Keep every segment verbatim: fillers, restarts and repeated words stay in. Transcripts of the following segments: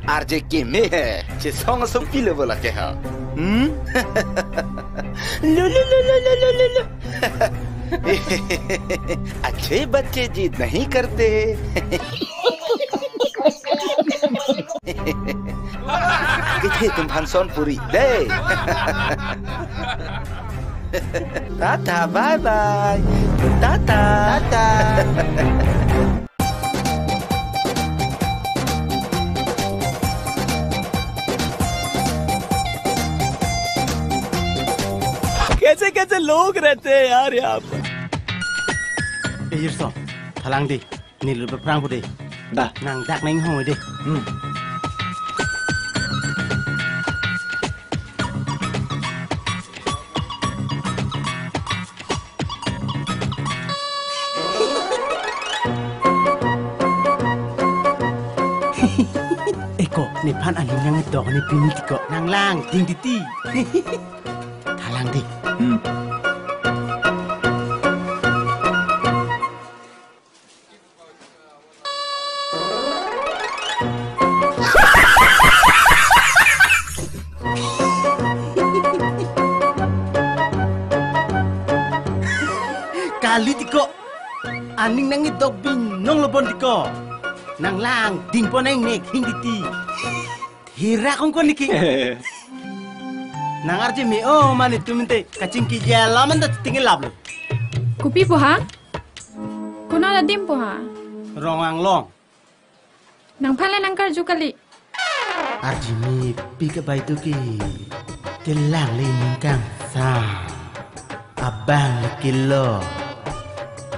आरजे के में है, चेसोंग सो पी ले बोला के हा। हम्म? लो, लो, लो। अच्छे बच्चे जिद नहीं करते। इथे तुम फंक्शन पूरी दे। Tata, bye bye. Tata. Tata. कैसे कैसे लोग रहते हैं यार यहाँ पर। Eh, Jirso, thalang di, neli lo prang pute. Da. Nang dak nang hong de. Hmm. Eko, nephan aning nangdok ne pini tiko. Nang lang, ding titi. Thalang di. Hmm. Kali tiko. Aning nangdok binong lo bon tiko. Nang lang, ding pon nang nek hing titi. Hira kong kon niki. Nang arje me-o mane tum inte kachingki jela man ta tingin lap lo. Kopi po ha? Konat adim po ha? Rong Anglong. Nangphan le nangkarju kali. Arje me pik abaito ke. Telang le ningkang sa. Abang le kilo.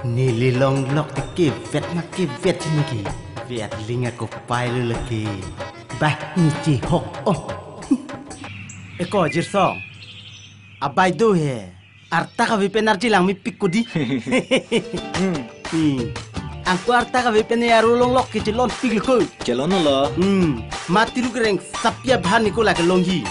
Neli longlok te kevet ma kevet niki. Vet linga kopai lo lake. Bah, ni chihok. Oh. Eko Jirsong. Abai do he. Arta kave pen arje lang mepik kodi. Hmm. Hmm. Angko arta kave pen aro longlok ke chelonpik lo ko. Chelon lo. Hmm. Mati ru kereng sapia bhan ni ko lake longji.